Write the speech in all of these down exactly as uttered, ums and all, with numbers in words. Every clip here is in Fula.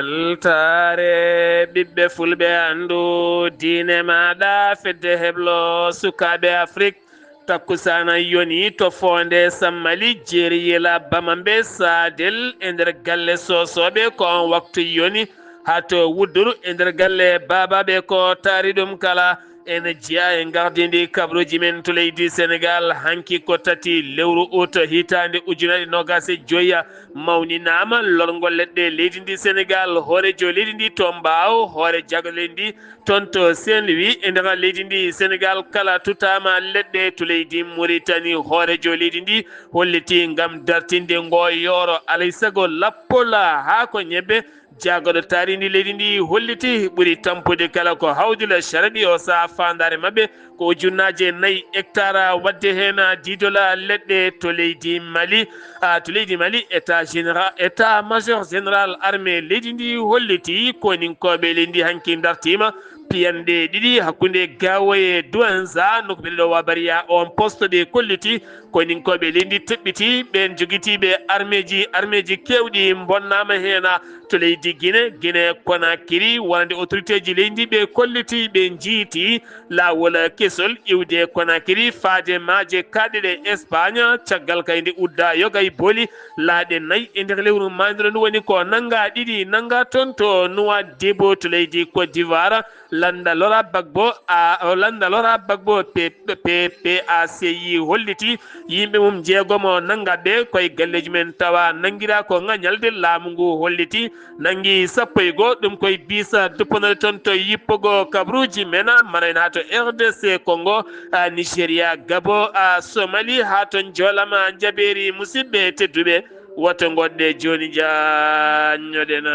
Altaare ɓiɓɓe fulɓe anndu diine maaɗa fedde heblo sukaaɓe Afrik. Takkusaana yoni to foonde Sammali, Jeeri Yela, Bamambe, Saadel e nder galle Soosooɓe ko on waktu yoni. Haa to Wudduru e nder galle Baabaaɓe ko taari ɗum kala. Ene jeyaa e ngardiindi kabaruuji men to leydi Senegaal. Hanki ko tati lewru ut hitaande ujunere noogaas e joya mawninaama lorngol leɗɗe leydi ndi Senegaal. Hooreejo leydi ndi to Mbaaw, hoore jaago leydi ndi toon to Saint-Louis e nder leydi ndi Senegaal kala tutaama leɗɗe to leydi Muritani. Hooreejo leydi ndi holliti ngam dartinde ngo yooro alay sago lappola haa ko ñebbe. Jaagoɗo taariindi leydi ndi holliti ɓuri tampude kala ko Hawdula Sharadi o saha faandaare maɓɓe ko ujunnaaje nayi hectare, waɗde heen diidola leɗɗe to leydi Mali. A, to leydi Mali, état général, état major général armée leydi ndi holliti koninkooɓe leydi ndi hanki dartiima piyanɗe ɗiɗi hakkunde Gawo e Douenza, nokku ɓe ɗo wabariya on poste ɓe kolliti. Koninkooɓe leydi teɓɓiti ɓeen jogitiiɓe armeeji, armeeji keewɗi mbonnaama heen to leydi Gine, Gine Konakiri, wonande autoriteeji leydi ɓe kolliti ɓe njiiti laawol kesol iwde Konakiri faade maaje kaaɗɗe ɗe Espagne, caggal kay nde udda yoga e booli laaɗe nayi e nder lewru maandiro ndu woni ko nannga ɗiɗi, nannga toon to Nouadhibou to leydi Côte d'Ivoire. Lannda Laurent Gbagbo, a, o lannda Laurent Gbagbo, P-, P-, P A C I holliti yimɓe mum jeegomo nannga ɓe koye galleeji men tawa nanngira ko ŋañalde laamu ngu holliti nanngi sappo e goo, ɗum koye biisa duppanore toon to yippogo kabaruuji men, mara en haa to R D C Congo, a, Nigeria, Gabon, a, Somali, haa to Njolama, Njabeeri, musidɓe tedduɓe. Woto ngoɗɗe jooni jaañoɗen.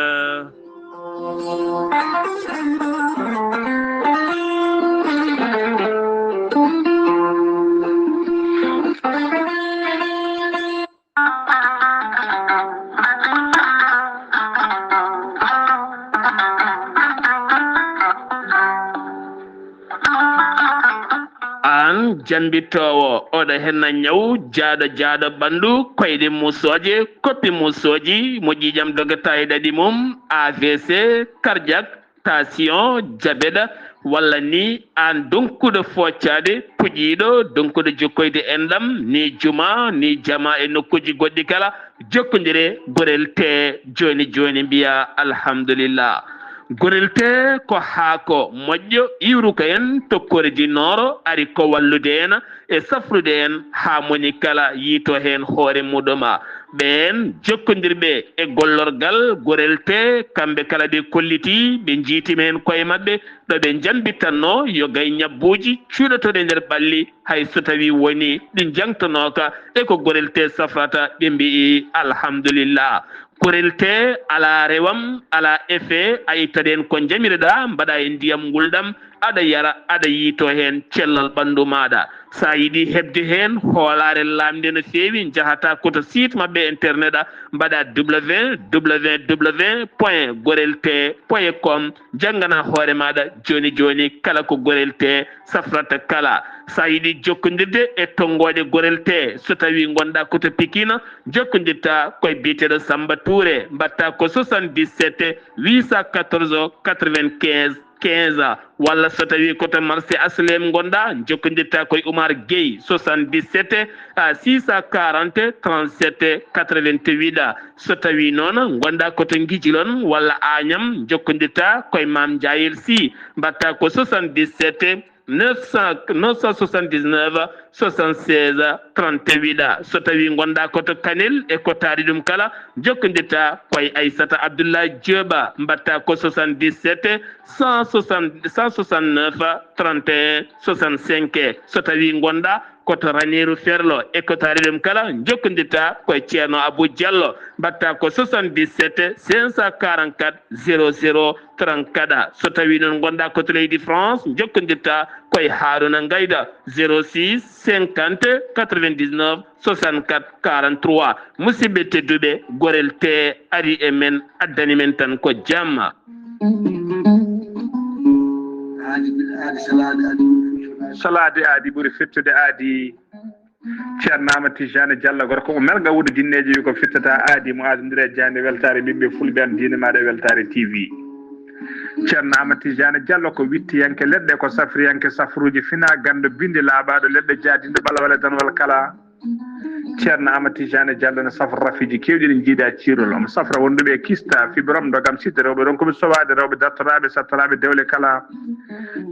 Aan jambittoowo, oɗo henna ñaw jaaɗo jaaɗo ɓanndu, koyɗe musooje, koppi musooji, mo ƴiiƴam dogata e ɗaɗi mum, A V C, cardiaque, tension, diabète, walla ni aan donkuɗo foccaade, puƴiiɗo, donkuɗo jokkoyde enɗam, ni juma, ni jama e nokkuuji goɗɗi kala, jokkondire Gorel Tee jooni jooni, mbiya alhamdulillah. Gorel Tee ko haako moƴƴo iwruka en tokkoore di nooro, ari ko wallude en e safrude en haa moni kala yiito heen hoore muɗum. Ɓeen jokkondirɓe e gollorgal Gorel Tee, kamɓe kala ɓe kolliti, ɓe njiitima heen koye maɓɓe, ɗo ɓe njambitanno yo gay ñabbuuji cuuɗotooɗi e nder ɓalli, hay so tawii woni ɗi njangtonooka e ko Gorel Tee safrata, ɓe mbi'i alhamdulillah. Gorel Tee alaa rewam, alaa effet, a ittat heen ko njamiroɗaa, mbaɗaa e ndiyam ngulɗam, aɗa yara, aɗa yiito heen cellal ɓanndu maaɗa. So a yiɗi heɓde heen hoolaare laamnde no feewi, njahataa ko to site maɓɓe internet, a mbaɗa W W W point gorel tee point com, njanngana hoore maaɗa jooni jooni kala ko Gorel Tee safrata kala. So a yiɗi jokkondirde e tonngooɗe Gorel Tee, so tawii ngonɗaa ko to Pikine, jokkondirtaa koye biyeteeɗo Samba Touré, mbaɗtaa ko soixante-dix-sept huit cent quatorze quatre-vingt-quinze quinze, walla so tawii ko to marché H L M ngonɗaa, jokkondirtaa koye Oumar Gueye, soixante-dix-sept six cent quarante trente-sept quatre-vingt-huit. So tawii noon ngonɗaa ko to Ngijilon walla Agnam, jokkondirtaa koye Mame Ndiayel Sy, mbaɗtaa ko soixante-dix-sept neuf cent, neuf cent soixante-dix-neuf soixante-seize trente-huit. So tawii ngonɗaa ko to Kanel e ko taari ɗum kala, jokkondirtaa koye Aissata Abdoulaye Diop, mbaɗtaa ko soixante-dix-sept cent soixante, cent soixante-neuf trente et un soixante-cinq. So tawii ngonɗaa ko to Raneeru Ferlo e ko taari ɗum kala, jokkondirtaa koye Ceerno Abou Diallo, mbaɗtaa ko soixante-dix-sept cinq cent quarante-quatre zéro zéro trente-quatre. So tawii noon ngonɗaa ko to leydi France, jokkondirtaa koye Harouna Ngayda, zéro six cinquante quatre-vingt-dix-neuf soixante-quatre quarante-trois. Musidɓe tedduɓe, Gorel Tee ari e men, addani men tan ko jamma. Salaade aadi ɓuri fettude aadi. Ceerno Amadou Tijani Diallo, gorko mo melga wuudo jinneeji, wi ko fittata aadi mo aadondiri e jaaynde weltaare ɓiɓɓe fulɓe, an diine maaɗa e weltaare T V. Ceerno Amadou Tijani Diallo ko wittiyanke leɗɗe, ko safriyanke safruuji fina, ganndo bindi laaɓaaɗo leɗɗe, jaadinɗo ɓalawale danwal kala. Ceerno Amadou Tijani Diallo ne safra rafiiji keewɗi ɗi njiidaa ciirol. Omo safra wonduɓe e kista, fibrome, ndogam, site, rewɓe ronkuɓe sowaade, rewɓe dartoraaɓe, sattoraaɓe dewle kala.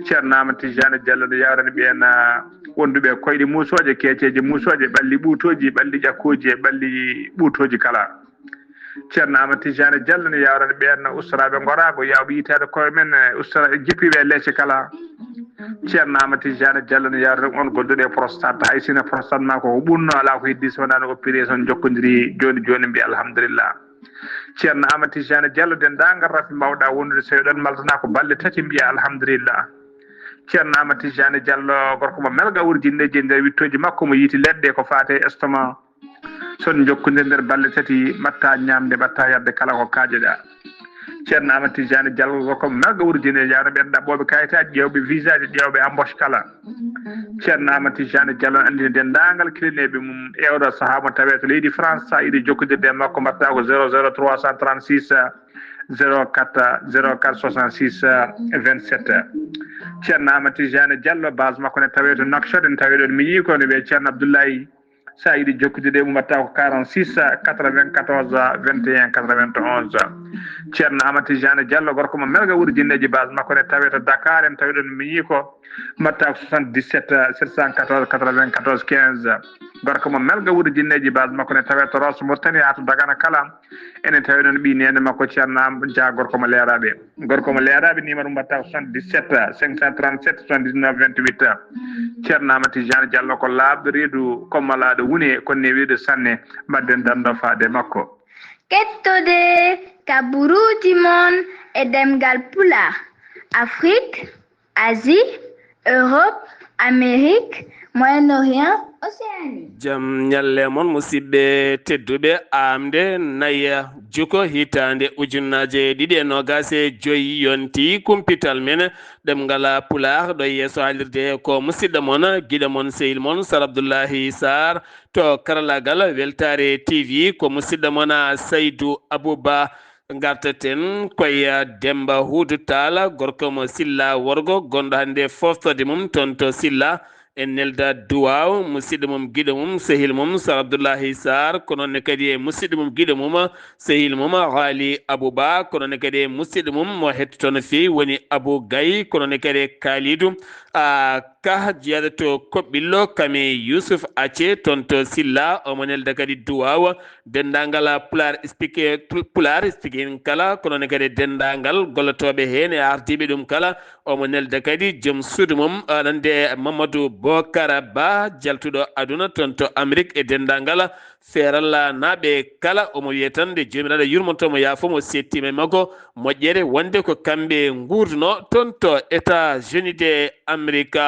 Ceerno Amadou Tijani Diallo ne yawrani ɓeen, ah, wonduɓe e koyɗe muusooje, keeceeje muusooje, ɓalli ɓuutooji, ɓalli ƴakkooji e ɓalli ɓuutooji kala. Ceerno Amadou Tijani Diallo ne yawrani ɓeen ustoraaɓe ngoraago, yawɓe yitaade koye men, eh, ustora-, jippiiɓe e leece kala. Ceerno Amadou Tijani Diallo ne yawrani on gonduɗo e prostate, hay sino prostate ma ko ɓunno alaa ko heddi so wonaa no opération jokkondiri jooni jooni mbiya alhamdulillah. Ceerno Amadou Tijani Diallo, denndaangal rafi mbawɗa wondude so eɗon maltana ko balɗe tati mbiya alhamdulillah. Ceerno Amadou Tijani Diallo, gorko mo melga wuuri jinneeji e nder wittooji makko mo yiiti leɗɗe ko faate estomac. Son jokkondir nder balɗe tati, mbatta ñaamde, mbatta yarde kala ko kaajoɗa. Ceerno Amadou Tijani Diallo, gorko mo melga wuuri jinneeji, yawna ɓeen ɗaɓɓooɓe kayitaaji, ƴeewɓe visaaji, ƴeewɓe embauche kala. Ceerno Amadou Tijani Diallo anndini denndaangal kilineeɓe mum e oɗo sahaa mo tawee to leydi France, sa yiɗi jokkondirde e makko, mbatta ko zéro zéro trois cent trente-six, zéro quatre, zéro quatre soixante-six, vingt-sept. Ceerno Amadou Tijani Diallo, base makko ne tawee to Nouakchott, en tawii ɗoon mi yii ko ne wiyee Ceerno Abdoulaye. Sa yiɗi jokkondirde e mum, mbatta ko quarante-six quatre-vingt-quatorze vingt et un quatre-vingt-onze. Ceerno Amadou Tijani Diallo, gorko mo melga wuuri jinneeji, base makko ne tawee to Dakar, en tawii ɗoon mi yii ko, mbatta ko soixante-dix-sept sept cent quatorze quatre-vingt-quatorze quinze. Gorko mo melga wuuri jinneeji, base makko ne tawee to Rosso Mauritanie haa to Dagana kala. Enen tawi noon ɓii neene makko Ceerno Am Dia, gorko mo leeraaɓe. Gorko mo leeraaɓe, numéro mbatta ko soixante-dix-sept cinq cent trente-sept soixante-dix-neuf vingt-huit. Ceerno Amadou Tijani Diallo ko laaɓɗo reedu, ko malaaɗo wune, ko newiiɗo sanne. Mbaɗden danndo faade makko. Kettode ka buruuji mon e ɗemngal Pulaar, Afrik, Asie, Europe, Amérique, Moyen-Orient, Océanie. Jam ñalle mon, musidɓe tedduɓe. Aamde naya juko hitaande ujunnaje ɗiɗi e noogas e joy yonti kumpital men ɗemngal Pulaar ɗo yeeso haalirde ko musidɗo mon, giɗo mon, sehil mon, Sar Abdullahi Sarr, to karallagal Weltaare T V, ko musidɗo mon Saydu Abuba. Ngartaten koye Demba Huudu Taala, gorko mo Silla worgo, gonɗo hannde foftorde mum toon to Silla. En nelda duwaaw musidɗo mum, giɗo mum, sehil mum, Sar Abdullahi Sarr, ko noon ne kadi e musidɗo mum, giɗo mum, sehil mum, Haali Abuba, ko noon ne kadi e musidɗo mum mo hettoto no feewi, woni Abu Gay, ko noon ne kadi e Kaalidu, a, Ka, jeyaaɗo to Koɓɓillo, kam e Yusuf Acce toon to Silla, omo nelda kadi duwaaw denndaangal Pulaar speaker, Pulaar speaking kala, ko noon kadi denndaangal gollotooɓe heen e ardiiɓe ɗum kala, omo nelda kadi joom suudu mum, nande Mamadou Bokara Ba, jaltuɗo aduna toon to Amérique e denndaangal Feeralnaaɓe kala, omo wiya tan nde Joomiraaɗo yurmoto mo, yaafo mo, settima e makko moƴƴere, wonde ko kamɓe nguurduno toon to États-Unis de Amérique.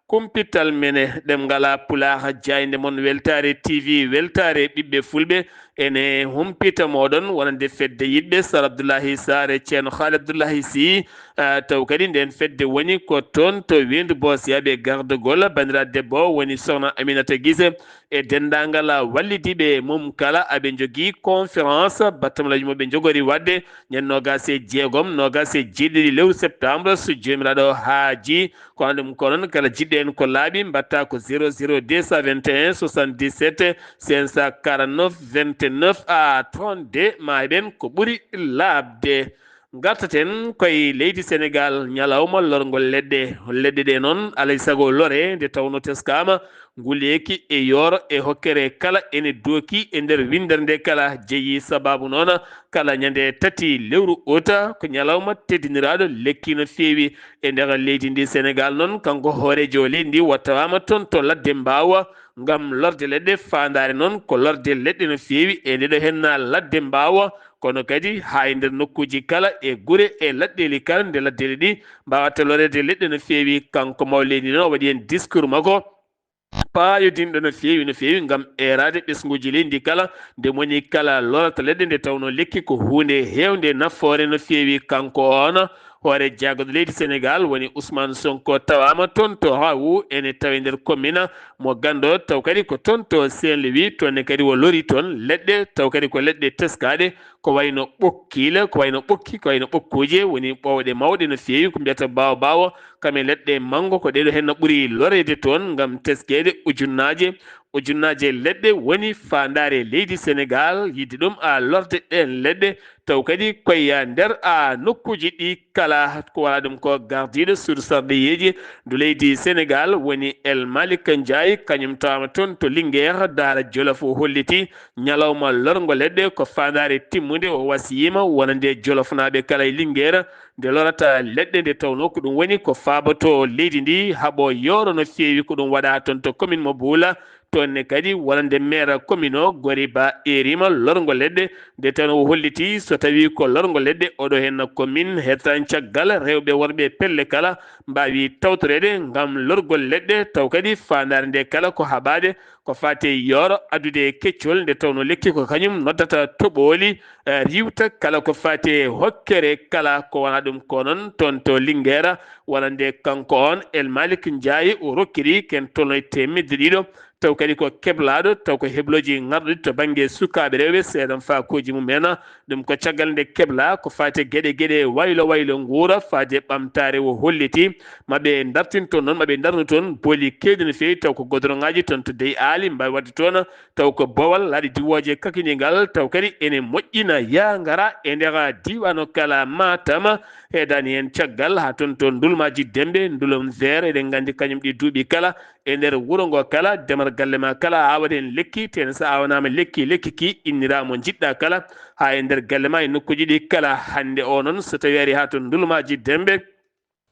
Kumpital men e ɗemngal Pulaar, jaaynde mon Weltaare T V, Weltaare ɓiɓɓe Fulɓe, ene humpita mooɗon wonande fedde yiɗɓe Sar Abdullahi Sarr e Ceerno Haali Abdullahi Sy. Ah, taw kadi nden fedde woni ko toon to Weendu Boos, yaaɓe gardagol, banndiraaɗo debbo woni Sokhna Aminata Gise, e denndaangal wallidiiɓe mum kala. Aɓe njogii conférence, battamallaji mo ɓe njogori waɗde ñande noogas e jeegom, noogas e jeeɗiɗi lewru septembre, so Joomiraaɗo haajii. Ko hannde mum ko noon, kala jiɗɗo en ko laaɓi, mbatta ko zéro zéro deux cent vingt et un soixante-dix-sept cinq cent quarante-neuf vingt-neuf à trente-deux, ma heɓen ko ɓuri laaɓde. Ngartaten koye leydi Senegaal, ñalawma lorngol leɗɗe. Leɗɗe ɗe noon, alay sago lore, nde tawno teskaama nguleeki e yooro e hokkere kala ene dooki e nder winndere nde kala. Jeyi sabaabu noon, kala ñande tati lewru ut, ko ñalawma teddiniraaɗo lekki no feewi. E nder leydi ndi Senegaal noon, kanko hooreejo leydi ndi, o tawaama toon to ladde Mbaawa ngam lorde leɗɗe. Faandaare noon ko lorde leɗɗe no feewi e nde ɗo henna ladde Mbaawa, kono kadi haa e nder nokkuuji kala, e gure, e laɗɗeeli kala, nde laɗɗeeli ɗi mbaawata loreede leɗɗe no feewi. Kanko mawɗo leydi noon, o waɗi heen discours makko paayodinɗo no feewi, no feewi, ngam eeraade ɓesnguuji leydi ndi kala, nde moni kala lorata leɗɗe, nde tawnoo lekki ko huunde heewnde nafoore no feewi. Kanko oon, Hoore jagorɗo leydi Senegal woni Ousmane Sonko tawaama toon to Raoult, ene tawe nder commune mo Gando, taw kadi ko toon to Saint-Louis, toon ne kadi o lori toon leɗɗe, taw kadi ko leɗɗe teskaaɗe, ko wayno ɓokkila, ko wayno ɓokki, ko wayno ɓokkuuje, woni ɓowɗe mawɗe no feewi, ko mbiyata bawo bawo, kam e leɗɗe mango, ko ɗeɗo hen no ɓuri loreede toon ngam teskeede ujunnaaje, ujunnaaje leɗɗe woni faandaare leydi Senegal, yiɗde ɗum a lorde ɗeen leɗɗe, taw kadi koye nder a nokkuuji ɗi kala. Ko wala ɗum ko gardiiɗo suudu sarɗiyeeji ndu leydi Senegal woni El Malick Ndiaye, kañum tawama toon to Linguère, Daara Jolof, o holliti ñalawma lorngo leɗɗe ko faandaare timmunde, o wasiyima wonande Jolofnaaɓe kala e Linguère nde lorata leɗɗe, nde tawno ko ɗum woni ko faaboto leydi ndi, haɓo yooro no feewi, ko ɗum waɗa toon to commune mo Buula. Toon ne kadi wonande maire commune o, Goriba, erima lorngo leɗɗe, nde tawno o holliti so tawi ko lorngo leɗɗe oɗo hen commune, hetan caggal rewɓe worɓe pelle kala mbaawi tawtoreede ngam lorgol leɗɗe, taw kadi faandaare nde kala ko haɓaade ko faati e yooro addude keccol, nde tawno lekki ko kañum noddata toɓooli, eh, riwta kala ko faati e hokkere kala. Ko wona ɗum ko noon toon to Linguère, wonande kanko on El Malick Ndiaye o rokkiri ken tolno e teemedde ɗiɗo, taw kadi ko keblaaɗo, taw ko heblooji ŋarɗuɗi to bannge sukaaɓe rewɓe seeɗan faakooji mum en. Ɗum ko caggal nde kebla ko faati e geɗe geɗe waylo waylo nguura, faade ɓamtaare o holliti maɓe dartin toon noon, maɓe darnu toon booli keewɗi no feewi, taw ko godoroŋaaji toon to Dey Aali mbaawi waɗde toon, taw ko bowal laaɗe diwooje kakini ngal, taw kadi ene moƴƴina yaa ngara e nder diiwaan o kala Matam, heedaani heen caggal haa toon to Ndulmaaji Dembe, Ndulum Vert, eɗen nganndi kañum ɗi duuɓi kala e nder wuro ngo kala, demal galle ma kala a aawat heen lekki, tene so a aawanaama lekki, lekki ki innira mo njiɗɗa kala, haa e nder galle ma e nokkuuji ɗi kala. Hannde o noon so tawi ari haa to Ndulmaaji Dembe,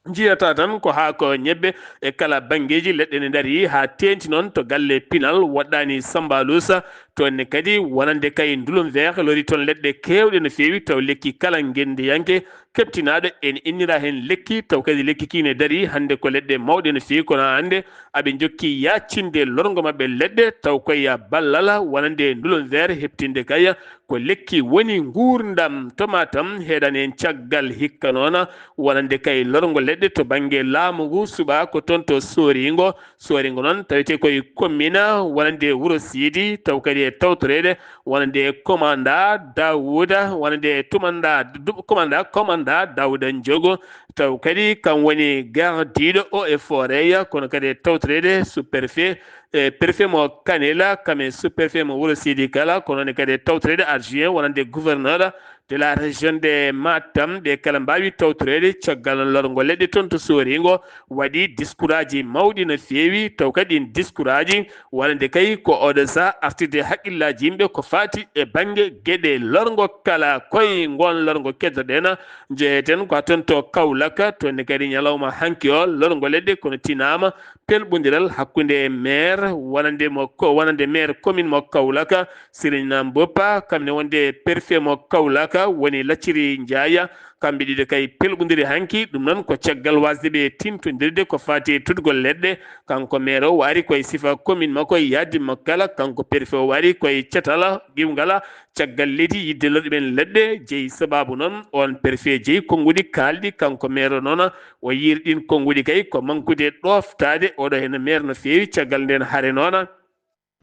njiyata tan ko haa ko ñebbe e kala banngeeji leɗɗe ne ndarii, haa teenti noon to galle pinal woɗɗaani Samba Luusa, toon ne kadi wonande kay Ndulum Vert lori toon leɗɗe keewɗe no feewi, taw lekki kala ngenndiyanke keɓtinaaɗo ene innira heen lekki, taw kadi lekki ki ne darii hannde ko leɗɗe mawɗe no feewi, kono hannde aɓe njokki yaacinde lorngo maɓɓe leɗɗe, taw koye ballal wonande Ndulum Vert heɓtinde kay ko lekki woni nguurndam to Matam. Heeɗan heen caggal hikka noon wonande kay lorngo leɗɗe to bannge laamu ngu suɓa ko toon to Sooringo. Sooringo noon tawetee koye commune wonande Wuro Siidi, taw kadi e tawtoreede wonande commandant Daouda, wonande tumanda, du-, commandant, commandant Daouda Ndiogo, taw kadi kam woni gardiiɗo eaux et forêts, kono kadi e tawtoreede sous-préfet, e préfet mo Kanel, kam e sous-préfet mo Wuro Siidi kala, kono ne kadi e tawtoreede adjoint wonande gouverneur de la région de Matam, ɓe kala mbaawi tawtoreede caggal lorngo leɗɗe toon to Sooringo, waɗi diskuraaji mawɗi no feewi, taw kadi ɗiin diskuraaji wonande kay ko oɗo saha artirde hakkillaaji yimɓe ko faati e bannge geɗe lorngo kala. Koye ngoon lorngo keddoɗen, njeyeten ko toon to Kaolack, toon ne kadi ñalawma hanki o lorngo leɗɗe kono tinaama pelɓondiral hakkunde maire wonande mo ko, wonande maire commune mo Kaolack, Serigne Mboup, kam ne wonde préfet mo Kaolack woni Lacciri Ndiaye. Kamɓe ɗiɗo kay pelɓondiri hanki, ɗum noon ko caggal wasde ɓe tintondirde ko faati e tutgol leɗɗe. Kanko maire o waari koye sifa commune makko, yaadi mo kala, kanko préfet o waari koye catal giwgal caggal leydi yiɗde lorɗe ɓeen leɗɗe. Jeyi sababu noon on préfet jeyi konnguɗi kaalɗi, kanko maire o noon o yiiri ɗiin konnguɗi kay ko mankude ɗooftaade oɗo heen maire no feewi caggal ndeen hare noon.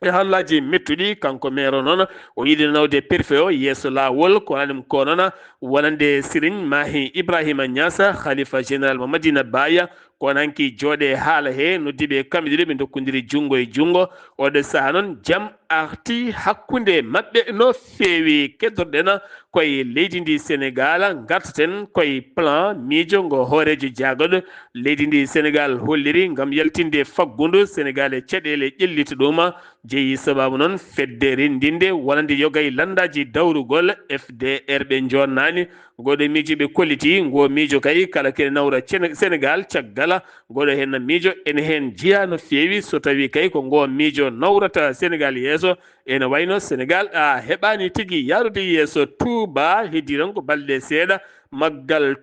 E hallaaji mettuɗi, kanko maire o noon, o yiɗi nawde préfet o yeeso laawol, ko waɗa ɗum ko noon wonande Serigne Mahi Ibrahima Niass, khalifa général mo Madina Baye, ko on hanki jooɗe haala he, noddiiɓe kamɓe ɗiɗo ɓe ndokkondiri junngo e junngo. Oɗo saha noon, jam arti hakkunde maɓɓe no feewi. Keddorɗen koye leydi ndi Senegal, ngartaten koye plan miijo ngo hooreejo jaagoɗo leydi ndi Senegal holliri ngam yaltinde faggundu Senegal e caɗeele ƴellita ɗum. Jeyi sababu noon fedde renndinde wonande yoga e lanndaaji dawrugol F D R ɓe joonnaani. Ngoɗo miijo ɓe kolliti, ngo miijo kay kala kene nawra Cene-, Senegal caggal. Ngoɗo heen miijo ene heen jeyaa no feewi so tawi kay ko ngo miijo nawrata Senegal yeeso. Ene wayno Senegal a heɓaani tigi yaarude yeeso Touba, heddii tan ko balɗe seeɗa Maggal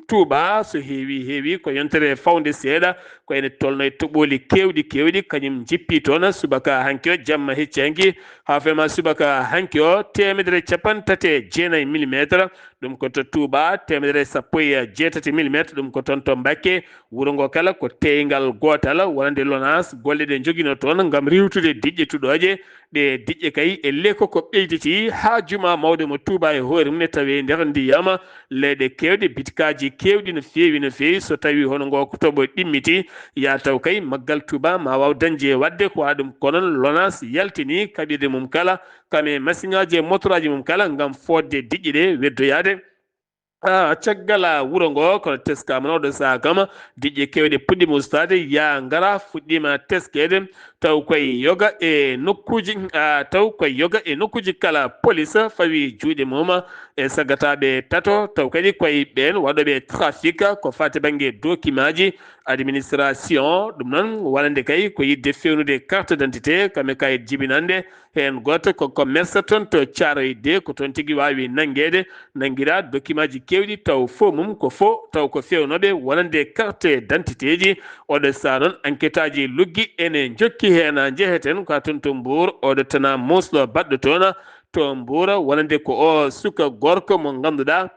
Tuubaa so heewi heewi ko yontere fawnde seeɗa, ko ene tolno e toɓooli keewɗi keewɗi, kañum jippi toon subaka hanki o jamma hecci hanki. Haa fema subaka hanki o, teemedere capanɗe tati e jeenayi millimetre, ɗum ko to Tuubaa, teemedere sappo e jeetati millimetre, ɗum ko toon to Mbakke. Wuro ngo kala ko teyngal gootal, wonande Lonaas, golle ɗe njogino toon ngam riiwtude diƴƴe tuɗooje. Ɗe diƴƴe kay e lekko ko ɓeyditi haa juma mawɗo mo Tuubaa e hoore mum ne tawi nder ndiyam. Leyɗe keewɗe, bitikaaji keewɗi no feewi, no feewi. So tawi hono ngo ko toɓo ɗimmiti, ya taw kay maggal Tuubaa ma waaw dañde waɗde ko waɗa ɗum. Kono Lonaas yaltini kaɓirɗe mum kala, kam e masiŋaaji e motoraaji mum kala ngam fodde diƴƴe ɗe weddoyaade. Ah, caggal, ah, wuro ngo, kono teskaama no ɗo sahaa kam, diƴƴe keewɗe puɗɗiima ustaade, yaa ngara fuɗɗiima teskeede, taw koye yoga e nokkuuji, ah, taw koye yoga e nokkuuji kala, polis fawi juuɗe mum e saggataaɓe tato, taw kadi koye ɓeen waɗooɓe trafic ko faati bannge dokimaaji administration. Ɗum noon, wonande kay ko yiɗde feewnude carte d'identité, kam e kayit jibinannde, heen gooto ko commerce toon to Caaroy de, ko toon tigi waawi nanngeede, nanngira dokimaaji keewɗi, taw fof mum ko fo, taw ko feewnooɓe wonande carte d'identité ji. Oɗo sahaa noon, enquêteaaji luggi ene njokki heen, njeheten ko haa toon to Mbuur, oɗo tana muusɗo baɗɗo toon to Mbuur, wonande ko o suka gorko mo ngannduɗaa,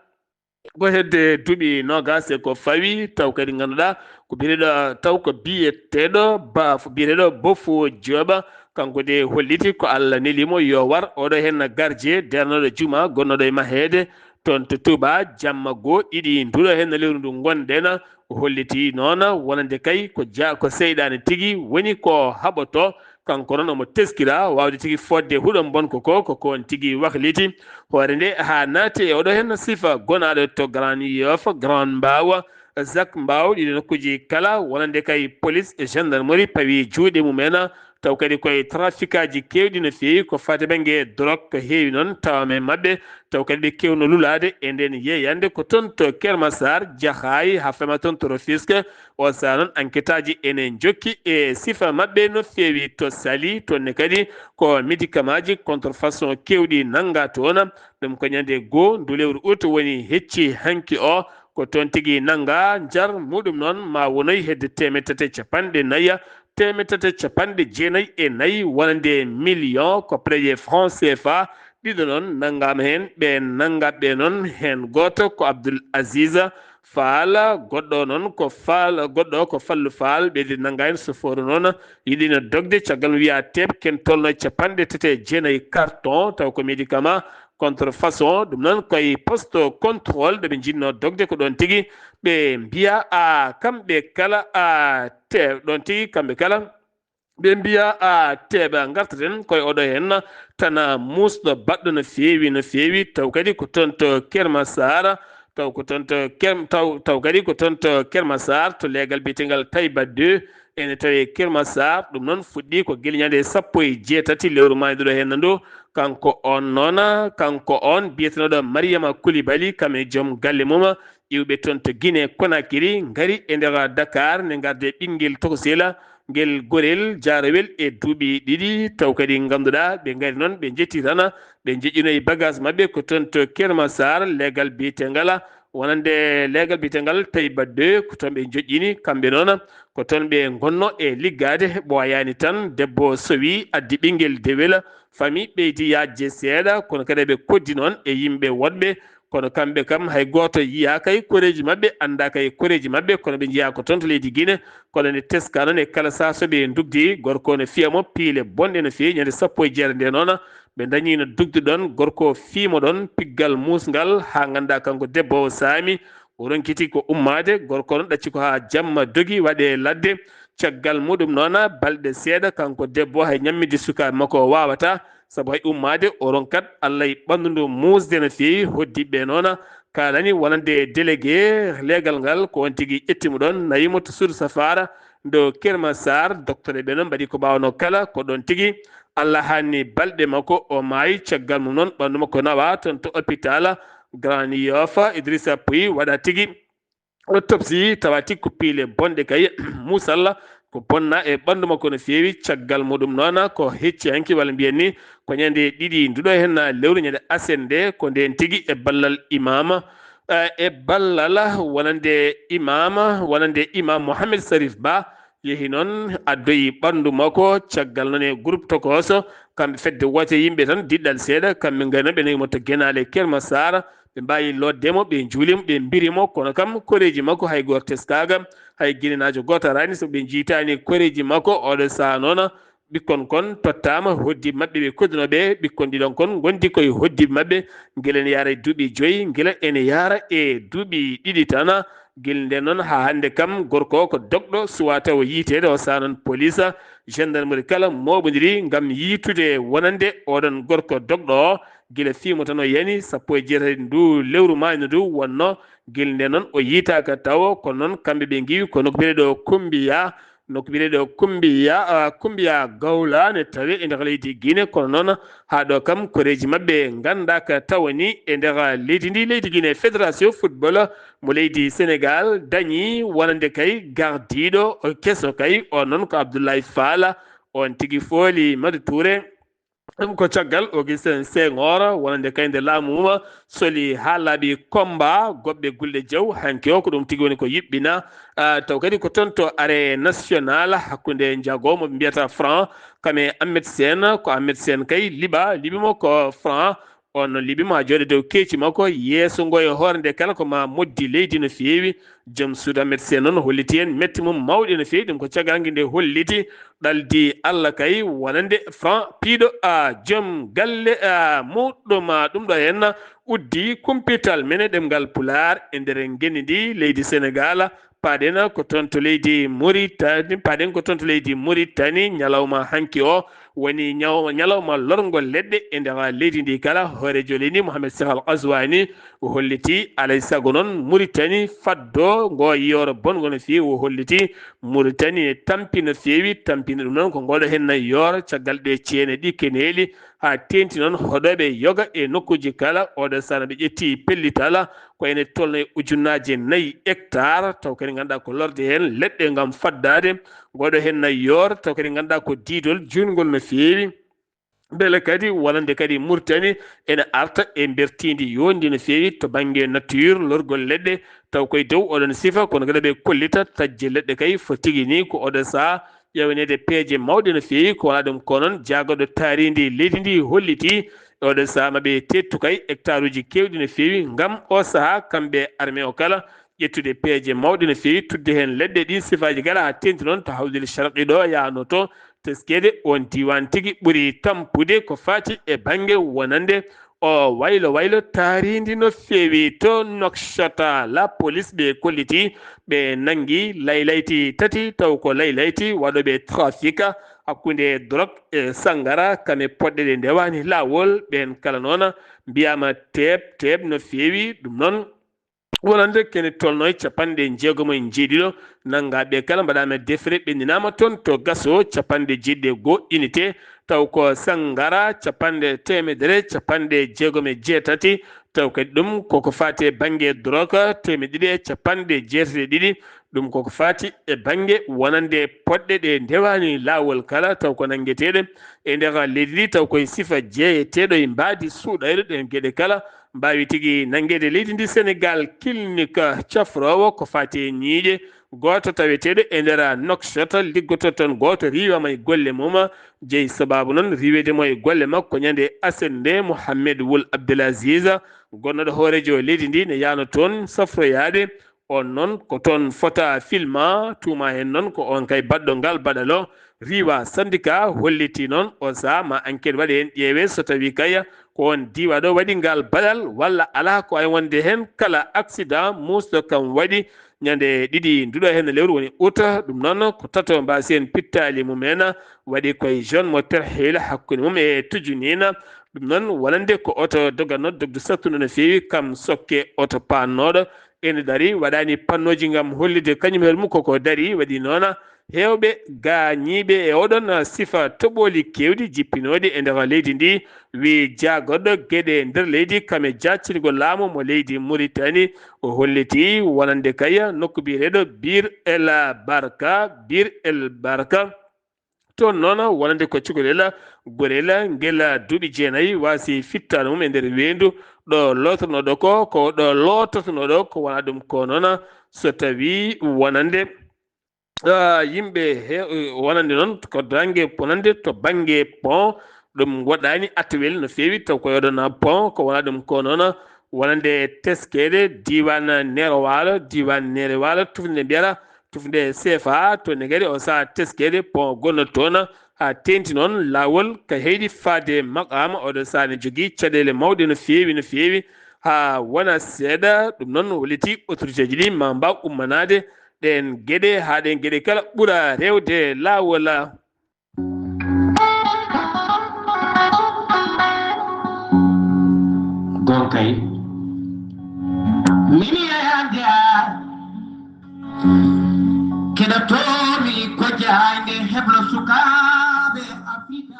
ko hedde duuɓi noogaas e ko fawi, taw kadi ngannduɗaa ko biyeteeɗo, taw ko biyeteeɗo Bafo, biyeteeɗo Bofo Jooba, kanko de holliti ko Allah neli mo yo war oɗo heen gardien dernooɗo juma gonnooɗo e maheede toon to Tuubaa, jamma goo ɗiɗi nduɗo heen lewru ndu ngonɗen. O holliti noon wonande kay ko ja-, ko seyɗaane tigi woni ko haɓoto. Kanko noon omo teskira waawde tigi fodde huɗo bonko ko, ko ko on tigi wakliti hoore nde haa naati e oɗo heen sifa gonaaɗo to Grand Yoff, Grand Mbao, Zac Mbao, ɗiɗo nokkuuji kala, wonande kay police e gendarmerie pawi juuɗe mum en, taw kadi koye trafiqueaaji keewɗi no feewi ko faati bannge drogue, ko heewi noon tawama e maɓɓe, taw kadi ɓe keewno lulaade e ndeen yeeyande ko toon to Kermassar, Jaxaay, haa fema toon to Rufisque. O sahaa noon enquêteaaji ene njokki e sifa maɓɓe no feewi to Saly, toon ne kadi ko médicamentji contrefaçon keewɗi nanngaa toon. Ɗum ko ñande goo ndu lewru août woni hecci hanki o, ko toon tigi nanngaa. Njar muɗum noon ma wonoy hedde teemedde tati e capanɗe nayi, teemedde tati e capanɗe jeenayi e nayi wonande million ko près de francs C F A. Ɗiɗo noon nanngaama heen, ɓe nanngaa ɓe noon, heen gooto ko Abdoul Aziz Faal, goɗɗo noon ko Faal, goɗɗo ko Fallu Faal, ɓe ɗiɗo nanngaa heen. Sofooru noon yiɗino dogde, caggal mo wiyaa teep, ken tolno e capanɗe tati e jeenayi carton, taw ko médicament contrefaçon. Ɗum noon koye poste contrôle ɗo ɓe njiɗno dogde, ko ɗoon tigi ɓe mbiya a kamɓe kala a te-, ɗoon tigi kamɓe kala ɓe mbiya a teeɓa ngartaten koye oɗo heen tana muusɗo baɗɗo no feewi, no feewi, taw kadi ko toon to Kermassar, taw ko toon to Ker-, taw, taw kadi ko toon to Kermassar, to leegal biyetengal Taïba deux, ene tawi Kermassar. Ɗum noon fuɗɗi ko gila ñande sappo e jeetati lewru maayduɗo heen ndu. Kanko on noon, kanko on biyetenooɗo Mariama Koulibaly, kam e joom galle mum, iwɓe toon to Guinée Conakry, ngari e nder Dakar, nde ngarde ɓinngel tokosel, ngel gorel jaarowel e duuɓi ɗiɗi, taw kadi ngannduɗaa ɓe ngari noon, ɓe njetti tan, ɓe njoƴƴinoyi bagage maɓɓe ko toon to Kermassar, leegal biyetengal, wonande leegal biyetengal Taïba deux, ko toon ɓe njoƴƴini, kamɓe noon, ko toon ɓe ngonno e liggaade, ɓooyaani tan, debbo sowi, addi ɓinngel dewel, famille ɓeydi yaajde seeɗa, kono kadi ɓe koddi noon e yimɓe woɗɓe, kono kamɓe kam hay gooto yiyaaka e koreeji maɓɓe, anndaaka e koreeji maɓɓe, kono ɓe njeyaa ko toon to leydi Guinée, kono nde teskaa noon e kala sahaa so ɓe ndugdi, gorko o no fiya mo piile bonɗe no feewi, ñande sappo e jeetati nde noon, ɓe ndañiino dugde ɗoon, gorko o fii mo ɗoon piggal muusngal, haa nganndaa kanko debbo o saami, o ronkiti ko ummaade, gorko o noon ɗacci ko haa jamma dogi, waɗi e ladde. Caggal muɗum noon, balɗe seeɗa, kanko debbo o hay ñamminde sukaaɓe makko o waawataa, sabu hay ummaade o ronkat Allah e ɓanndu ndu muusde no feewi. Hoɗdiiɓe noon kaalani wonande délégué leegal ngal, ko oon tigi ƴetti mo ɗoon, nawi mo to suudu safaara ndo Kermassar. Docteur ɓe noon mbaɗi ko mbaawnoo kala, ko ɗoon tigi Allah haanni balɗe makko, o maayi. Caggal mum noon, ɓanndu makko nawaa toon to hôpital Grand Yoff. Idrissa Pouye waɗaa tigi autopsie, tawa tigi ko piile bonɗe kay, muusalla, ko bonnaa e ɓanndu makko no feewi. Caggal muɗum noon, ko hecci hanki, walla mbiyen ni, ko ñande ɗiɗi nduɗo heen lewru, ñande aset nde, ko ndeen tigi e ballal imaama, eh, e ballal wonande imaama, wonande imaam Mohamed Sarif Ba, yehi noon addoyi ɓanndu makko, caggal noon e groupe tokooso, kamɓe fedde woote yimɓe tan, diɗɗal seeɗa, kamɓe ngari noon ɓe nawi mo to Genaale Kermasaara, ɓe mbaawi lootde mo, ɓe njuuli mo, ɓe mbiri mo, kono kam koreeji makko hay gooto teskaaka, hay ginenaajo gooto araani, so ɓe njiytaani koreeji makko, oɗo sahaa noon, ɓikkon kon tottaama hoddiiɓe maɓɓe ɓe koddunoo ɓe, ɓikkon ɗiɗon kon ngondi koye hoddiiɓe maɓɓe, gila ene yaara e duuɓi joyi, gila ene yaara e duuɓi ɗiɗi tan. Gila ndeen noon haa hannde kam, gorko o ko dogɗo, suwaa taw yiyteede, o sahaa noon police, gendarmerie kala mooɓondiri ngam yiytude wonande oɗon gorko dogɗo o, gila fii mo tan o yani sappo e jeetati ndu lewru maayndu ndu wonnoo, gila ndeen noon o yiytaaka taw, kono noon kamɓe ɓe ngiwi ko nokku biyeteeɗo Kumbiya, nokku biyeteeɗo Kumbiya, ah, Kumbiya Gawla ne tawi e nder leydi Guinée, kono noon haa ɗo kam koreeji maɓɓe nganndaaka tawa ni e nder leydi ndi, leydi Guinée. Fédération football mo leydi Sénégal dañi wonande kay gardiiɗo keso kay, on noon ko Abdoulaye Fall, on tigi fooli Madu Touré. Ɗum ko caggal Augustin Senghor wonande kay nde laamu mum soli haa laaɓi combat goɓɓe gulɗe jaw. Hanki o ko ɗum tigi woni ko yuɓɓina. Ah, taw kadi ko toon to arène nationale hakkunde njagoowo mo ɓe mbiyata Franc kam e Ahmed Sène. Ko Ahmed Sène kay liɓa, liɓi mo ko Franc. On noon liɓi mo haa jooɗa dow keeci makko, yeeso ngo e hoore nde kala ko maa moddi leydi no feewi. Joom suudu Ahmed Sène noon holliti heen metti mum mawɗi no feewi. Ɗum ko caggal nde holliti ɗaldi Allah kay wonande Franc piiɗo a joom galle a muɗɗum a. Ɗum ɗo heen uddi kumpital men e ɗemngal Pulaar e nder ngenndi ndi leydi Senegaal. Paaɗen ko toon to leydi Muritani, paaɗen ko toon to leydi Muritani, ñalawma hanki o woni ñaw-, ñalawma lorngol leɗɗe e nder leydi ndi kala. Hooreejo leydi ndi Mohamed Seh Al Ghazouani o holliti alay sago noon Muritani faddo ngo yooro bonngo no feewi. O holliti Muritani ne tampi no feewi, tampini ɗum noon ko ngooɗo heen yooro caggal ɗe ceene ɗi keneeli haa teeŋti noon hoɗooɓe yoga e nokkuuji kala. Oɗo sahaa no ɓe ƴetti pellital ko ene tolnoo e ujunnaaje nayi hectare, taw kadi ngannduɗaa ko lorde heen leɗɗe ngam faddaade ngooɗo heen nayi yooro, taw kadi ngannduɗaa ko diidol juutngol no feewi. Mbele kadi wonande kadi Muritani ene arta e mbertiindi yooɗndi no feewi to bannge nature, lorgol leɗɗe, taw koye dow oɗon sifa, kono kadi ɓe kollita taƴde leɗɗe kay fof tigi ni ko oɗo sahaa ƴeewaneede peeje mawɗe no feewi. Ko alaa ɗum ko noon jaagorɗo taariindi leydi ndi holliti oɗo sahaa ma ɓe teettu kay hectare uji keewɗi no feewi ngam o sahaa kamɓe armée o kala ƴettude peeje mawɗe no feewi, tuɗde heen leɗɗe ɗi sifaaji kala haa teeŋti noon to Hawdil Sharqi ɗo yahnoo to teskeede. Oon diiwaan tigi ɓuri tampude ko faati e bannge wonande o waylo waylo taariindi no feewi. To Nouakchott, la police ɓe kolliti ɓe nanngi laylayti tati, taw ko laylayti waɗooɓe trafic hakkunde drogue e sanngara, kame poɗɗe ɗe ndewaani laawol. Ɓeen kala noon mbiyaama teep teep no feewi. Ɗum noon wonande kene tolnoo e capanɗe jeegom e njeeɗiɗo nanngaaɓe kala mbaɗaama defre, ɓenndinaama toon to Gaso capanɗe jeeɗiɗi e goo unité, taw ko sanngara capanɗe teemedere capanɗe jeegom e jeetati, taw kadi ɗum koko faati e bannge drogue teemedde ɗiɗi e capanɗe jeetati e ɗiɗi, ɗum koko faati e bannge wonande poɗɗe ɗe ndewaani laawol kala, taw ko nanngeteeɗe e nder leydi ndi, taw koye sifa jeeyeteeɗo e mbaadi suuɗayɗo ɗeen geɗe kala, mbaawi tigi nanngeede leydi ndi Senegaal. Clinique cafroowo ko faati e ñiiƴe gooto taweteeɗo e nder Nouakchott, liggotoo toon gooto riiwaama e golle mum. Jeyi sabaabu noon riiweede mo e golle makko ñande aset nde, Mohamed Wul Abdelaziz, gonnooɗo hooreejo leydi ndi, ne yahnoo toon safroyaade. On noon ko toon fota filma, tuuma heen noon ko on kay baɗɗo ngal baɗal o. Riiwa syndicat holliti noon o sahaa ma enquête waɗe heen, ƴeewe so tawii kay ko on diiwaaɗo waɗi ngal baɗal walla alaa, ko ay wonde heen kala accident muusɗo kam waɗi ñande ɗiɗi nduɗo heen lewru woni août. Ɗum noon ko tato mbaasi heen pittaali mum en waɗi koye zone mo Terhil hakkunde mum e Tujunina. Ɗum noon wonande ko oto doganno dogdu sattude no feewi kam sokke oto paannooɗo ene darii, waɗaani pannooji ngam hollitde kañum hoore mum koko darii. Waɗi noon heewɓe gaañiiɓe e oɗon sifa toɓooli keewɗi jippinooɗi e nder leydi ndi, wii jaagorɗo geɗe nder leydi kame jaactingol laamu mo leydi Muritani. O holliti wonande kay nokku biyeteeɗo Bir El Barka, Bir El Barka. Toon noon wonande ko cukalel gorel ngel duuɓi jeenayi waasi fittaandu mum e nder weendu ɗo lootornoɗo ko ko ɗo lootornoɗo ko wona ɗum ko noona so tawi wonande ah, yimɓe he wonande noon ko dañge bonande to bannge pont ɗum waɗaani attawel no feewi taw ko yoɗona pont ko wona ɗum ko noon wonande teskeede diiwaan neero waalo diiwaan neere waalo tufnde mbiyata tufnde sefa to ne kadi o saha teskeede pont gonno toon haa teeŋti noon laawol ka heydi faade maqaama oɗo saha ne jogii caɗeele mawɗe no feewi no feewi haa wona seeɗa ɗum noon hollitii autorité ji ɗi ma mbaaw ummanaade ɗeen geɗe haa ɗeen geɗe kala ɓura rewde laawol. Gonkay. Mimi yayande a keɗotomi ko jahayde heblo sukaaɓe Afrika.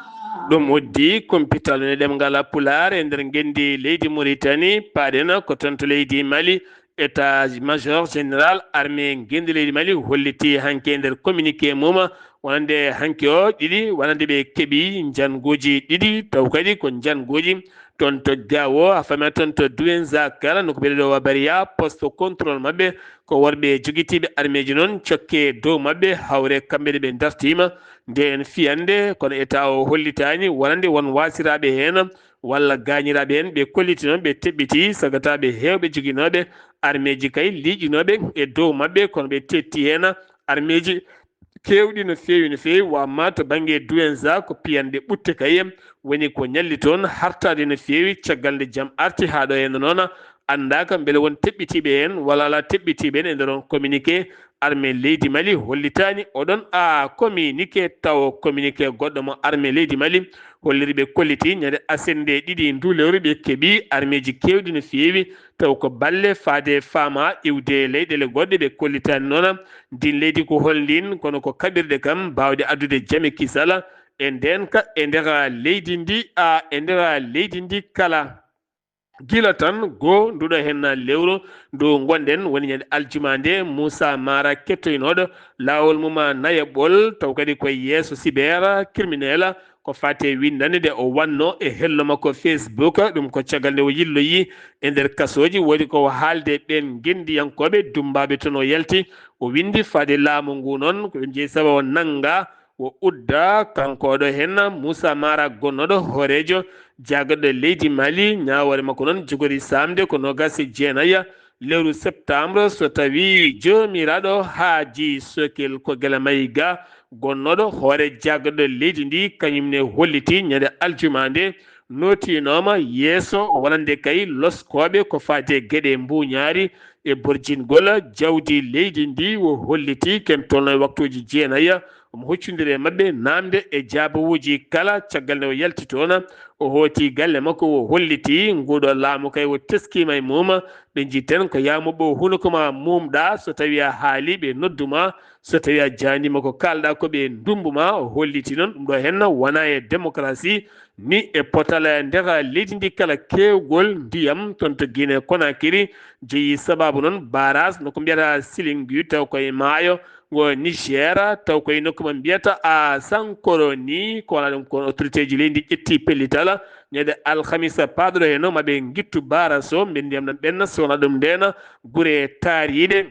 Ɗum uddi kumpital ne ɗemngal Pulaar e nder ngenndi leydi Muritani, paaɗen ko toon to leydi Mali, État major général armée ngenndi leydi Mali hollitii hanki e nder communiqué mum wonande hanki o ɗiɗi wonande ɓe keɓi njannguuji ɗiɗi taw kadi ko njannguuji toon to Gao haa faami toon to Douentza kala no ko mbiɗa ɗo wa Bariya poste contrôle maɓɓe ko worɓe jogitiiɓe armeeji noon cokke dow maɓɓe hawre kamɓe ne ɓe dartiima ndeen fiyannde kono État o hollitaani wonande won waasiraaɓe heen walla gaañiraaɓe heen ɓe kolliti noon ɓe teɓɓiti sagataaɓe heewɓe joginooɓe armeeji kay liiƴinooɓe e dow maɓɓe kono ɓe tetti heen armeeji keewɗi no feewi no feewi wa amma to bannge Douentza ko piyanɗe ɓutte kay woni ko ñalli toon hartaade no feewi caggal nde jam arti haa ɗo heen noon anndaaka mbele won teɓɓitiiɓe heen walla alaa teɓɓitiiɓe heen e nder on communiqué armée leydi Mali hollitaani oɗon a communiqué tawo communiqué goɗɗo mo armée leydi Mali holliri ɓe kolliti ñande asende ɗiɗi ndu lewru ɓe keɓi armeeji keewɗi no feewi taw ko balle faade faama iwde leyɗele goɗɗe ɓe kollitaani noon ndin leydi ko holndin kono ko kaɓirɗe kam baawɗe addude jam e kisal e ndeen ka e nder leydi ndi a e nder leydi ndi kala. Gila tan goo nduɗo heen lewru ndu ngonɗen woni ñande aljuma nde Moussa Mara kettoynooɗo laawol mum nayaɓol taw kadi ko yeeso cyber criminel ko fate winndande nde o wanno e hello makko Facebook ɗum ko caggal nde o yilloyi e nder kasooji woodi ko haalde ɓeen ngenndiyankooɓe dummbaaɓe toon o yalti o winndi fade laamu ngu noon ko ɗum jeyi sabu o nannga o udda kanko oɗo henna Moussa Mara gonnoɗo hoorejo jagaɗo leydi Mali ñawoore makko noon jogori samde ko nogas e jeenaya lewru septembre so tawi jomiraɗo haaji sokil ko gila mayi ga gonnoɗo hoore jagaɗo leydi ndi kañum ne holliti ñande aljuma nde notinoma yeeso wonande kay loskoɓe ko fate gueɗe mbuñaari e borjingol jawdi leydi ndi o holliti ken tolno e waktuji jeenaya omo huccondiri e maɓɓe namde e jaabawuji kala caggal nde o yalti toon o hooti galle makko o holliti nguɗo laamu kay o teskima e mum ɓe jitten ko yamuɓe o hunuko ma mumɗa so tawi a haali ɓe nodduma so tawi a jandima ko kalɗa ko ɓe dumbu ma o holliti noon ɗum ɗo henna wona e démocratie ni e potal e nder leydi ndi kala kewgol ndiyam toon to Guinée Conakry jeyi sababu noon barrage no ko mbiyata Silingué taw koye maayo ngo Niger taw koye nokku mo mbiyata a Sankoro ni ko wona ɗum ko autorité ji leydi ƴetti pellital ñande alhamisa paɗoɗo heno maɓe gittu barrage o mbe ndiyam ɗam ɓenna so wona ɗum ndena gure taariɗe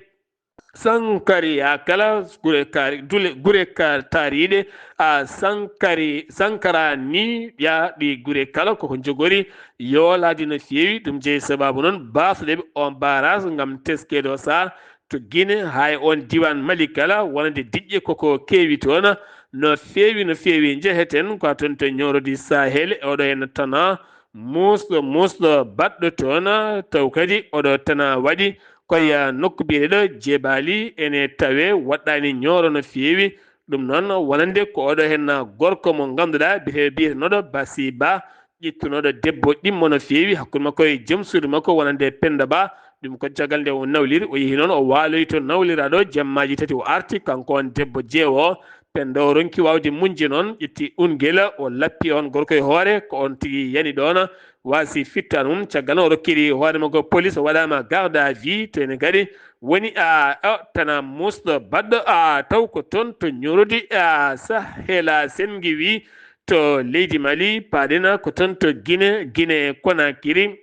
Sankari yaa kala gure kaari dule gure kaari taariiɗe a sankari sankara ni yaa ɗi gure kala koko jogori yoolaade no feewi ɗum jeyi sababu noon baasɗeɓe on barrage ngam teskeede o saha to Guinée haa e on diiwaan Mali kala wonande diƴƴe koko keewi toon no feewi no feewi njeheten ko toon to ñoorodi Sahel e oɗo henna tana muusɗo muusɗo baɗɗo toon taw kadi oɗo tana waɗi koye nokku biyeteɗo Jebaali ene tawe waɗɗani ñooro no feewi ɗum noon wonande ko oɗo henna gorko mo ngannduɗaa biyeteɗo biyetenoɗo Basi Ba ƴettunoɗo debbo ɗimmo no feewi hakkunde makko e joom suudu makko wonande Penda Ba ɗum ko caggal nde o nawliri o yehi noon o waaloyi to nawliraɗo jemmaaji tati o arti kanko on debbo jeewo Penda o ronki wawde muñde noon ƴetti ungel o lappi on gorko e hoore ko on tigi yani ɗoon waasi fittaade mum caggal o rokkiri hoore makko police o waɗaama garde à vue to ene kadi woni a o tana muusɗo baɗɗo a taw ko toon to ñorodi a sahela sengi wi to leydi Mali paaɗena ko toon to Guinée Guinée Conakry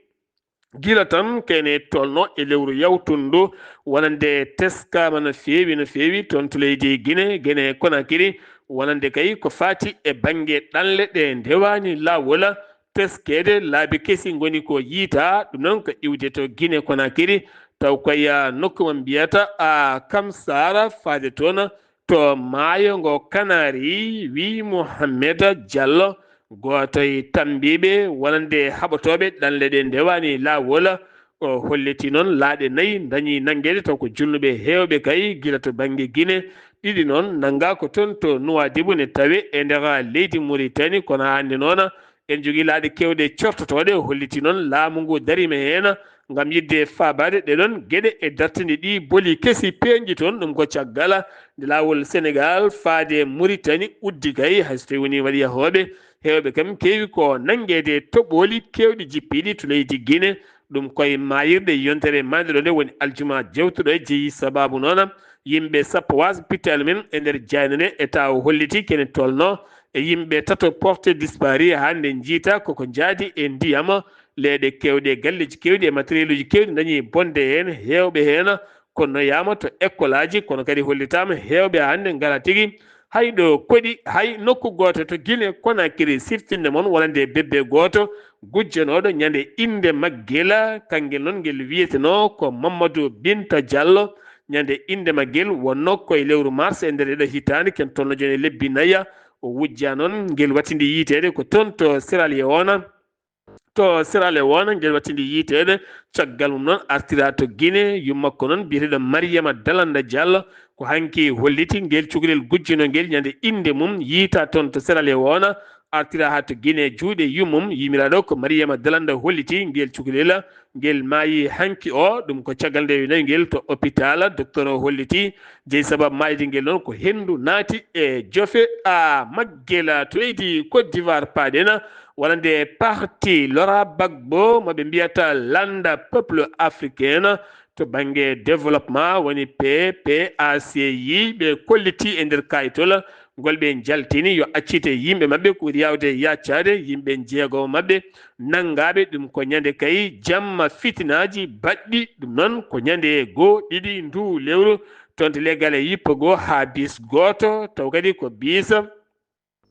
Gila tan kene tolno e lewru yawtundu, wonande teskaama no feewi, no feewi toon to leydi Gine, Gine Konakiri, wonande kay ko faati e bannge ɗanle ɗe ndewaani laawol, teskeede laabi kesi ngoni ko yiita, ɗum noon ko iwde to Gine Konakiri, taw koye nokku mo mbiyata a Kamsara faade toon to maayo ngo Kanaari, wi Mohamed Diallo, gooto e tambiiɓe wonande haɓotooɓe ɗanle ɗe ndewaani laawol. O holliti noon laaɗe nayi dañi nanngeede taw ko julnuɓe heewɓe kay gila to bannge Gine, ɗiɗi noon nanngaa ko toon to Nuwaadibu ne tawe e nder leydi Muritani, kono hannde noon en jogii laaɗe keewɗe cortotooɗe. O holliti noon laamu ngu dariima heen ngam yiɗde faabaade ɗee ɗoon geɗe e dartinde ɗi boli kesi peeñɗi toon. Ɗum ko caggal nde laawol Senegaal faade Muritani uddi kay, hay so tawii wonii waɗi yahooɓe heewɓe kam keewi ko nanngeede toɓooli keewɗi jippiiɗi to leydi Gine. Ɗum koye maayirɗe yontere maande ɗo nde woni aljuma jewtuɗo e jeyi sabaabu noon yimɓe sappo waasa pittaali men e nder jaaynde nde. E taw holliti kene tolno e yimɓe tato porté disparu hannde njiita koko njaadi e ndiyam, leeɗe keewɗe, galleeji keewɗi e matériel uji keewɗi dañi bonde heen, heewɓe heen konnoyaama to école aji, kono kadi hollitaama heewɓe hannde ngala tigi hay ɗo koɗi, hay nokku gooto to Gine Konakiri, siftinde mon wonande bebbe gooto gujjanooɗo ñande innde maggel, kanngel noon ngel wiyetenoo ko Mamadou Binta Diallo, ñande innde maggel wonno ko e lewru mars e nder eɗo hitaande ken tolno jooni e lebbi nayi, o wujja noon ngel wattindi yiiteede ko toon to Sierra Leone. To Sierra Leone, ngel wattindi yiiteede, caggal mum noon artira to Gine, yummakko noon biyeteeɗo Mariama Dalanda Diallo, ko hanki holliti ngel cukalel gujjino ngel ñande innde mum yiita toon to Sierra Leone, artira haa to Gine juuɗe yummum, yimiraaɗo ko Mariama Dalanda holliti ngel cukalel, ngel maayi hanki o, ɗum ko caggal nde winayi ngel to hôpital, docteur o holliti jeyi sababu maayde ngel noon ko henndu naati e jofe a maggel to leydi Côte d'Ivoire paaɗen, wonande parti Laurent Gbagbo mo ɓe mbiyata Landa Peuple Africain to bannge développement woni P P A C I, ɓe kolliti e nder kayitol ngol ɓe njaltini yo accite yimɓe maɓɓe ko ɓuri yaawde yaccaade, yimɓe jeego maɓɓe nanngaaɓe ɗum ko ñande kay jamma fitinaaji baɗɗi ɗum noon ko ñande goo ɗiɗi ndu lewru toon to leggal e yippo goo haa bis gooto taw kadi ko bis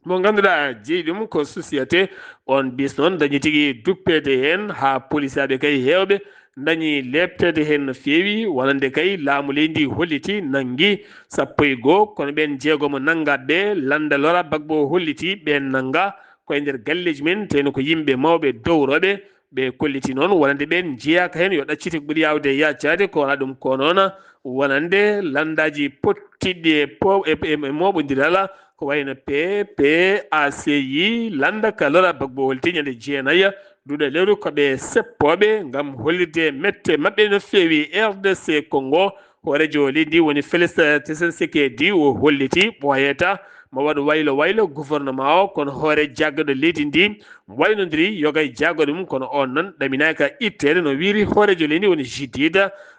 mo ngannduɗaa jeyi ɗum ko société. On bis noon dañi tigi duppeede heen haa polisaaɓe kay heewɓe dañi leepteede heen no feewi, wonande kay laamu leydi holliti nanngi sappo e goo, kono ɓeen jeego mo nannga ɓe lannda Laurent Gbagbo holliti ɓeen nannga ko e nder galleeji men, teno ko yimɓe mawɓe dowroɓe. Ɓe kolliti noon wonande ɓeen njeyaaka heen yo ɗaccite ko ɓuri yaawde yaccaade, ko wala ɗum ko noon wonande lanndaaji pottiɗi e po-, e, e, e mooɓondiral, ko wayno P P A C I, lannda ka Laurent Gbagbo holliti ñande jeenayi duuɗa lewru ko ɓe seppooɓe ngam hollirde mette maɓɓe no feewi. R D C Congo, hooreejo leydi ndi woni Félix Tshisekedi, o holliti ɓooyata mo waɗa waylo waylo gouvernement o, kono hoore jaggaɗo leydi ndi waynodiri yoga e jaggaɗo mum, kono on noon ɗaminaaka itteede no wiiri hooreejo leydi ndi woni Judith,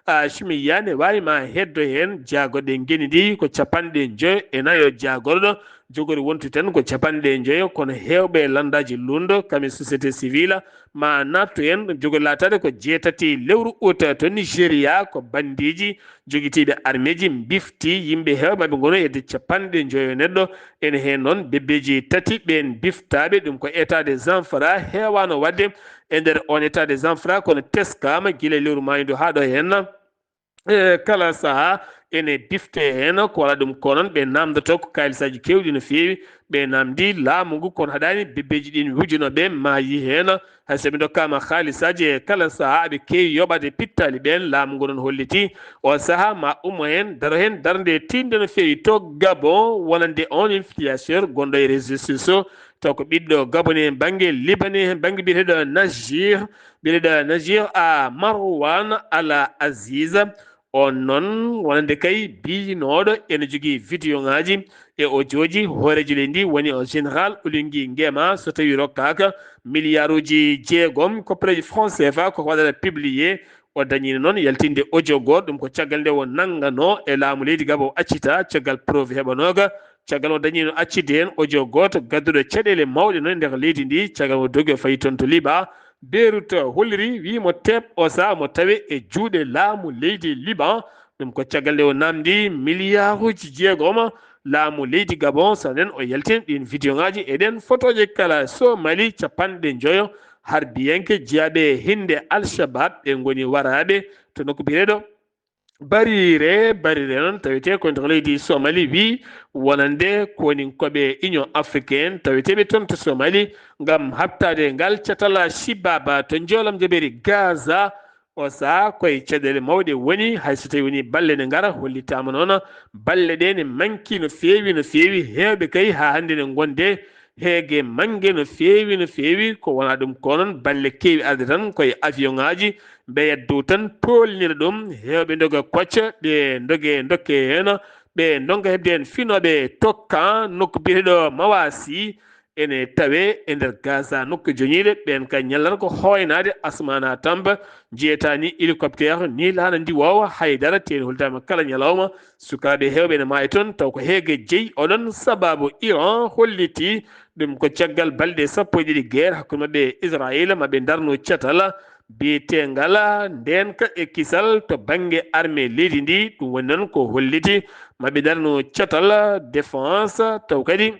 a, Suminga ne waawi ma heddo heen jaggaɗo ngeni ndi ko capanɗe njoyo e nayo jaggaɗo, jogori wontu tan ko capanɗe njoyo, kono heewɓe e lanndaaji lundo kam e société civile ma nattu heen, ɗum jogori laataade ko jeetati lewru ut to Nigeria, ko bandiiji jogitiiɓe armeeji mbifti yimɓe heewɓe maɓɓe ngoni hedde capanɗe njoyo neɗɗo. Ene heen noon bebbeeji tati ɓeen biftaaɓe, ɗum ko état de Zamfara heewaano waɗde e nder on état de Zamfara, kono teskaama gila e lewru maayndo haa ɗo heen. E kala sahaa ene bifte heen, ko wala ɗum ko noon ɓe naamndotoo ko kaalisaaji keewɗi no feewi, ɓe naamndi laamu ngu kono haɗaani bebbeeji ɗin wujuno ɓe maayi heen. Hay so ɓe ndokkaama haalisaaji e kala sahaa aɓe keewi yoɓaade pittaali ɓeen, laamu ngu noon holliti o sahaa ma ummo heen, daro heen darnde tiiɗnde no feewi to Gabon, wonande on influenceur gonɗo e réseaux sociaux, taw ko ɓiɗɗo Gabon e bannge Libanais e bannge biyeteeɗo Najir, biyeteeɗo Najir a Marwan Al Aziz. On noon wonande kay biynooɗo ene jogii vidéo ŋaaji e audio ji hooreejo leydi ndi woni o général Oligui Nguema, so tawii rokkaaka miliyaaruuji jeegom koppareeji franc C F A koko waɗata publié. O dañiino noon yaltinde audio gooto, ɗum ko caggal nde o nannganoo e laamu leydi Gabon accita, caggal preuve heɓanooka, caggal o dañiino accitde heen audio gooto gadduɗo caɗeele mawɗe noon e nder leydi ndi, caggal o dogi o fayi toon to Liba, Beirut holliri, wi mo teep o saha mo tawe e juuɗe laamu leydi Liban. Ɗum ko caggal nde o namdi miliyaaruuji jeegom laamu leydi Gabon. So nen o yaltin ɗin vidéo ŋaaji e ɗen fotooje kala Somali capanɗe njoyo harbiyanke jiyaaɓe hinde Al-Shabaab ɓe ngoni waraaɓe to nokku biyeteeɗo Barire. Barire noon tawetee ko nder leydi Somali wi wonande koninkooɓe Union Africaine taweteeɓe toon to Somali ngam haɓtaade ngal catal Shibaba to njoolam jabeeri Gaza. O saha koye caɗeele mawɗe woni, hay so tawi woni balle ne ngara, hollitaama noon balle ɗe ne manki no feewi, no feewi. Heewɓe kay haa hannde ne ngonde heege mange no feewi, no feewi. Ko wona ɗum ko noon balle keewi arde tan koye avion ŋaaji, ɓe yaddo tan tolnira ɗum. Heewɓe ndoga kocca, ɓe ndoge dokke heen, ɓe ndonga heɓde heen finooɓe tokka nokku biyeteeɗo Mawasi. Ene tawe e nder Gaza nokku joñiiɗe. Ɓeen ka ñalata ko hooynaade asmaana tamba, njiyata ni hélicoptère ni laana ndi woowa haydara, teeni holtaama kala ñalawma. Sukaaɓe heewɓe ene maayi toon, taw ko heege jeyi oɗon sababu Iran holliti ɗum ko caggal balɗe sappo e ɗiɗi guerre hakkunde maɓɓe e Israayiila, maɓe ndarno catal biyetengal ndeenka e kisal to bannge armée leydi ndi. Ɗum woni noon ko holliti maɓe ndarno catal défense, taw kadi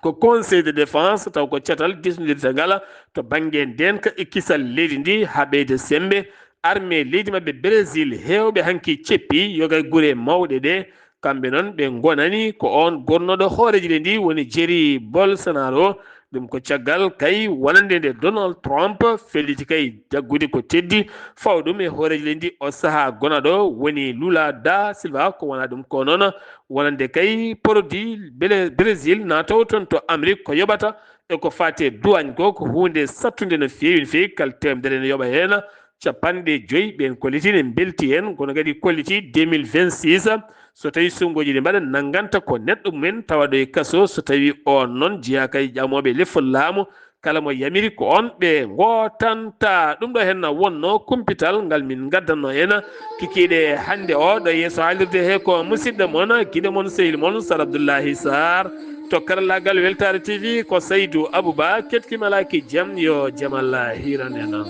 ko conseil de défense, taw ko catal diisnondirta ngal to bannge ndeenka e kisal leydi ndi. Haa ɓeyda semmbe, armée leydi maɓɓe Brésil heewɓe hanki ceppi yoga e gure mawɗe ɗe. Kamɓe noon ɓe ngonani ko oon gonnooɗo hooreejo leydi ndi woni Jair Bolsonaro. Ɗum ko caggal kay wonande nde Donald Trump felliti kay jaggude ko teddi fawa ɗum e hooreejo leydi ndi o saha gonaaɗo woni Lula da Silva. Ko wona ɗum ko noon wonande kay produit Bele-, Brésil naatowo toon to Amérique ko yoɓata e ko faati e douane ko, ko huunde sattunde no feewi, no feewi. Kala teemedere ne yoɓa heen capanɗe joyi. Ɓeen kolliti ne mbelti heen, kono kadi kolliti deux mille vingt-six, so tawi sunnguuji ɗi mbaɗa, nannganta ko neɗɗo mumen tawa ɗo e kaso, so tawi oon noon jeyaa kay ƴamooɓe lefol laamu, kala mo yamiri ko on ɓe ngootanta. Ɗum ɗo heen na wonno kumpital ngal min ngaddanno heen kikiiɗe hannde o. Ɗo yeeso haalirde he ko musidɗo mon, giɗo mon, sehil mon, Sar Abdullahi Sarr. To karallaagal Weltaare T V ko Saydu Abuba, keɗkimalaaki jam, yo jam Allah hiiran en.